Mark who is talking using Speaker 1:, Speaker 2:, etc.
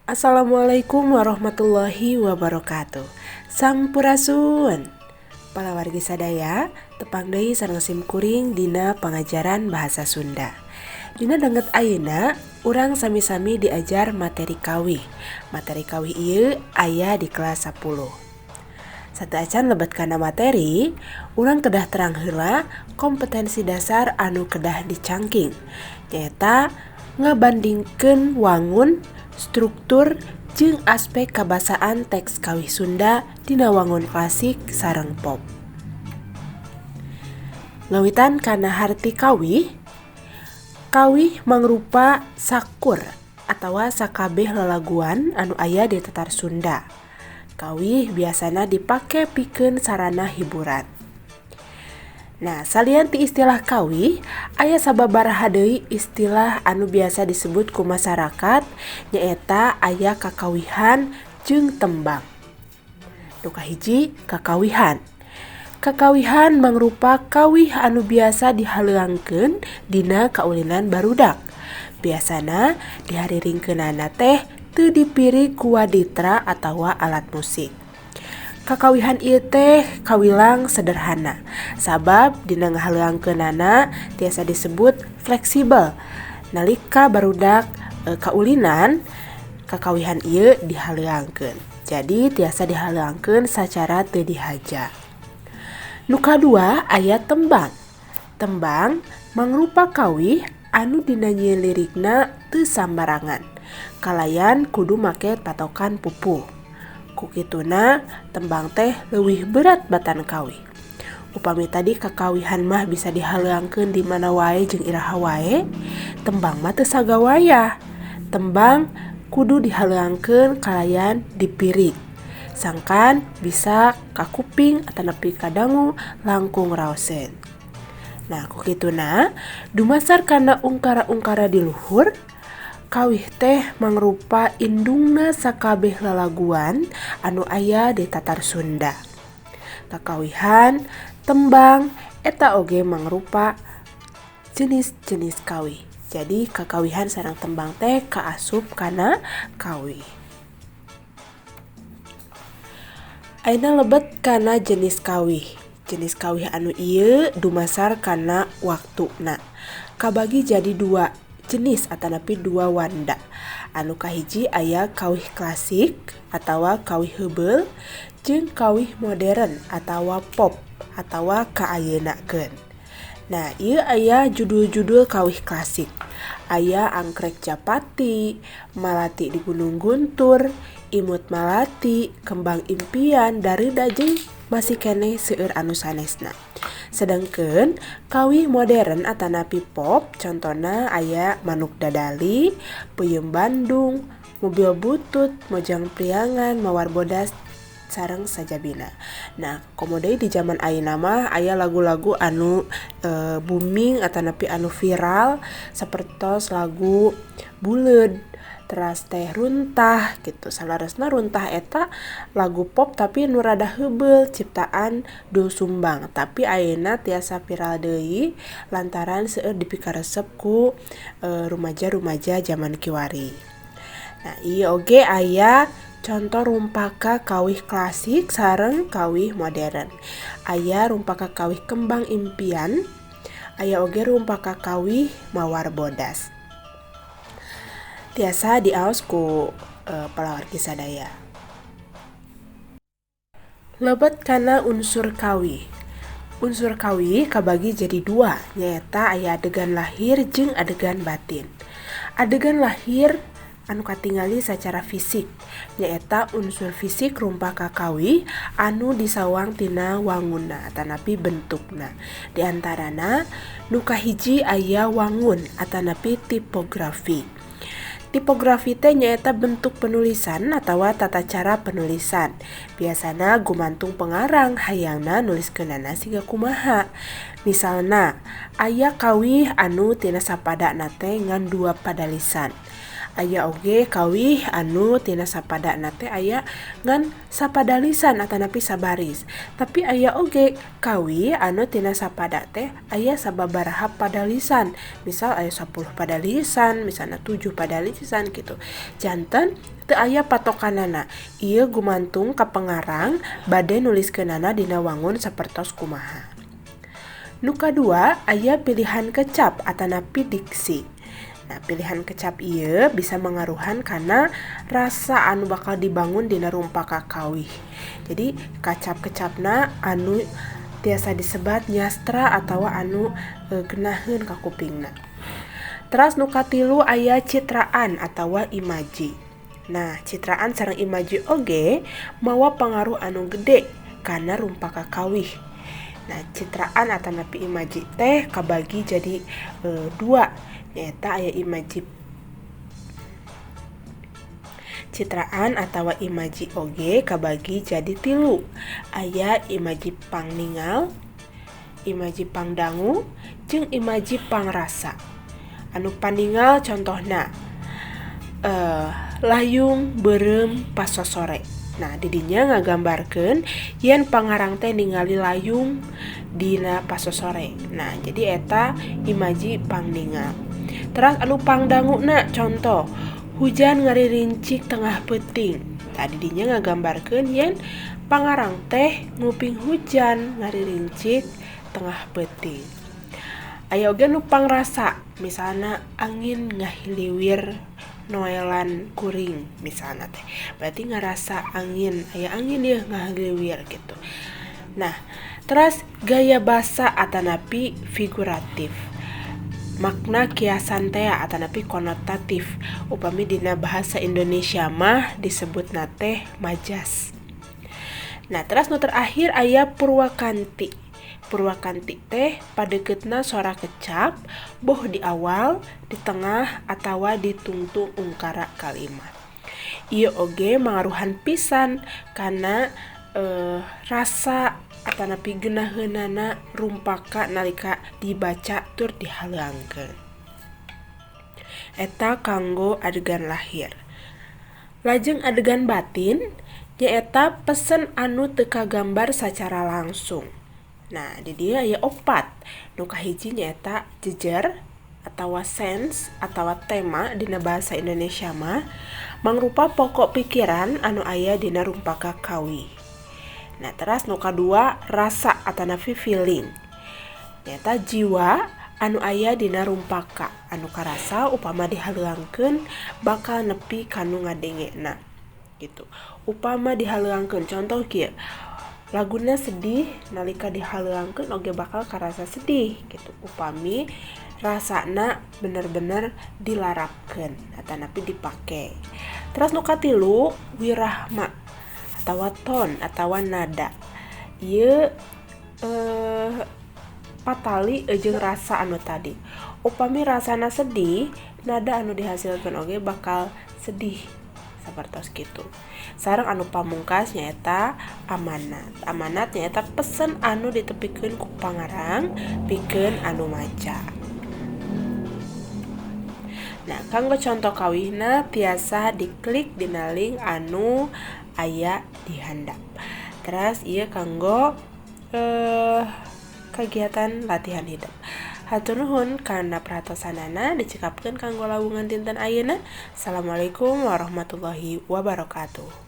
Speaker 1: Assalamualaikum warahmatullahi wabarakatuh. Sampurasun. Palawargi sadaya, tepang deui sareng sim kuring dina pangajaran bahasa Sunda. Dina danget ayeuna, urang sami-sami diajar materi kawih. Materi kawih ieu aya di kelas 10. Sateuacan lebet kana materi, urang kedah terang heula kompetensi dasar anu kedah dicangking, nyaeta ngabandingkeun wangun, struktur, jeung aspek kabasaan teks kawih Sunda dina wangun klasik sareng pop. Ngawitan kana harti kawih, kawih mangrupa sakur atawa sakabeh lalaguan anu aya di tatar Sunda. Kawih biasana dipake pikeun sarana hiburan. Nah, salian ti istilah kawih, aya sababaraha deui istilah anu biasa disebut ku masyarakat, nyaeta aya kakawihan jeung tembang. Nu kahiji, kakawihan. Kakawihan mangrupa kawih anu biasa dihaleuangkeun dina kaulinan barudak. Biasana dihariringkeunana teh teu dipirig ku waditra atawa alat musik. Kakawihan ieu teh kawilang sederhana, sabab dina ngahaleuangkeunana tiasa disebut fleksibel. Nalika barudak kaulinan, kakawihan ieu dihaleuangkeun. Jadi tiasa dihaleuangkeun sacara teu dihaja. Nu kadua aya tembang. Tembang mangrupa kawih anu dina nyieun lirikna teu sambarangan. Kalayan kudu make patokan pupuh. Kukituna tembang teh leuwih berat batan kawih. Upami tadi kakawihan mah bisa dihaleuangkeun di mana wae jeung iraha wae, tembang mah teu sagawayah. Tembang kudu dihaleuangkeun kalayan dipirig. Sangkan bisa kakuping atanapi kadangu langkung raoseun. Nah, kukituna dumasar kana ungkara-ungkara di luhur, kawih teh mangrupa indungna sakabeh lalaguan anu aya di tatar Sunda. Kakawihan, tembang, eta oge mangrupa jenis-jenis kawih. Jadi kakawihan sareng tembang teh kaasup kana kawih. Ayeuna lebet kana jenis kawih. Jenis kawih anu ieu dumasar kana waktuna. Kabagi jadi dua jenis atanapi dua wanda. Anu kahiji aya kawih klasik atawa kawih heubeul jeung kawih modern atawa pop atawa kaayeunakeun. Nah, ieu aya judul-judul kawih klasik. Aya Angkrek Japati, Malati di Gunung Guntur, Imut Malati, Kembang Impian, Dareuda jeung masih keneh seueur anu sanesna. Sedangkeun kawih modern atanapi pop contona aya Manuk Dadali, Peuyeum Bandung, Mobil Butut, Mojang Priangan, Mawar Bodas sareng sajabina. Nah, komo deui di zaman ayeuna mah aya lagu-lagu anu booming atanapi anu viral sapertos lagu Buleud, teras teh Runtah gitu. Salaresna Runtah eta lagu pop tapi nu rada heubeul ciptaan Doel Sumbang, tapi ayeuna tiasa viral deui lantaran seueur dipikaresep ku rumaja-rumaja zaman kiwari. Nah, ieu oge aya contoh rumpaka kawih klasik sareng kawih modern. Aya rumpaka kawih Kembang Impian, aya oge rumpaka kawih Mawar Bodas. Tiasa diaos ku palawargi sadaya. Lebet kana unsur kawih. Unsur kawih kabagi jadi dua, nyaeta aya adegan lahir jeung adegan batin. Adegan lahir anu katingali sacara fisik, nyaeta unsur fisik rumpaka kawih anu disawang tina wangunna atanapi bentukna. Di antarana nu kahiji aya wangun atanapi tipografi. Tipografi teh nyaeta bentuk penulisan atawa tata cara penulisan. Biasana gumantung pengarang hayangna nuliskeunana siga kumaha. Misalna aya kawih anu tina sapadana teh ngan dua padalisan. Aya oge kawih anu tina sapadana teh aya ngan sapadalisan atanapi sabaris. Tapi aya oge kawih anu tina sapada teh aya sababaraha padalisan. Misal aya 10 padalisan, misalna 7 padalisan gitu. Janten teu aya patokanana. Ieu gumantung ka pengarang bade nuliskeunana dina wangun sapertos kumaha. Nu kadua aya pilihan kecap atanapi diksi. Nah, pilihan kecap ieu bisa mangaruhan kana rasa anu bakal dibangun dina rumpaka kawih. Jadi kacap-kecapna anu tiasa disebat nyastra atawa anu genaheun ka kupingna. Teras nu katilu aya citraan atawa imaji. Nah, citraan sareng imaji oge mawa pangaruh anu gede kana rumpaka kawih. Nah, citraan atanapi imaji teh kabagi jadi dua. Nyaeta aya imaji citraan atawa imaji oge kabagi jadi tilu. Aya imaji pangningal, imaji pangdangu, jeung imaji pangrasa. Anu paningal contohna layung beureum pasosore. Nah, didinya ngagambarkeun yen pangarang teh ningali layung dina pasosore. Nah, jadi eta imaji pangningal. Teras anu pangdanguna contoh hujan ngaririncik tengah peuting. Tah didinya ngagambarkeun yen pangarang teh nguping hujan ngaririncik tengah peuting. Aya oge nu pangrasa, misalna angin ngahiliwir noelan kuring misalna teh. Berarti ngarasa angin, aya angin ieu ngahiliwir gitu. Nah, teras gaya basa atanapi figuratif. Makna kiasan teh atanapi konotatif. Upami dina bahasa Indonesia mah disebutna teh majas. Nah, teras nu terakhir aya purwakanti. Purwakanti teh padeuketna sora kecap boh di awal, di tengah, atawa di tungtung ungkara kalimat. Ieu oge mangaruhan pisan kana rasa atanapi geunaheunana rumpaka nalika dibaca tur dihaleuangkeun. Eta kanggo adegan lahir. Lajeng adegan batin nyaeta pesen anu teu kagambar sacara langsung. Nah, di dieu aya opat. Nu kahiji nyaeta jejer atawa sense atawa tema dina bahasa Indonesia mah mangrupa pokok pikiran anu aya dina rumpaka kawih. Nah, teras nu kadua rasa atanapi feeling. Nyaeta jiwa anu aya dina rumpaka anu karasa upama dihaleuangkeun bakal nepi kanu ngadengena gitu. Upama dihaleuangkeun contoh kieu, laguna sedih nalika dihaleuangkeun oge bakal karasa sedih gitu. Upami rasana bener-bener dilarapkeun atanapi dipake. Teras nu katilu wirahma atawa ton atawa nada. Ieu patali jeung rasa anu tadi. Upami rasana sedih, nada anu dihasilkeun oge bakal sedih sapertos kitu. Sareng anu pamungkas nyaeta amanat. Amanat nyaeta pesen anu ditepikeun ku pangarang pikeun anu maca. Nah, kanggo contoh kawihna tiasa diklik dina link anu aya di handap. Teras ieu kanggo kegiatan latihan hidup. Hatur nuhun kana perhatosanana, dicekapkeun kanggo lawungan dinten ayeuna. Assalamualaikum warahmatullahi wabarakatuh.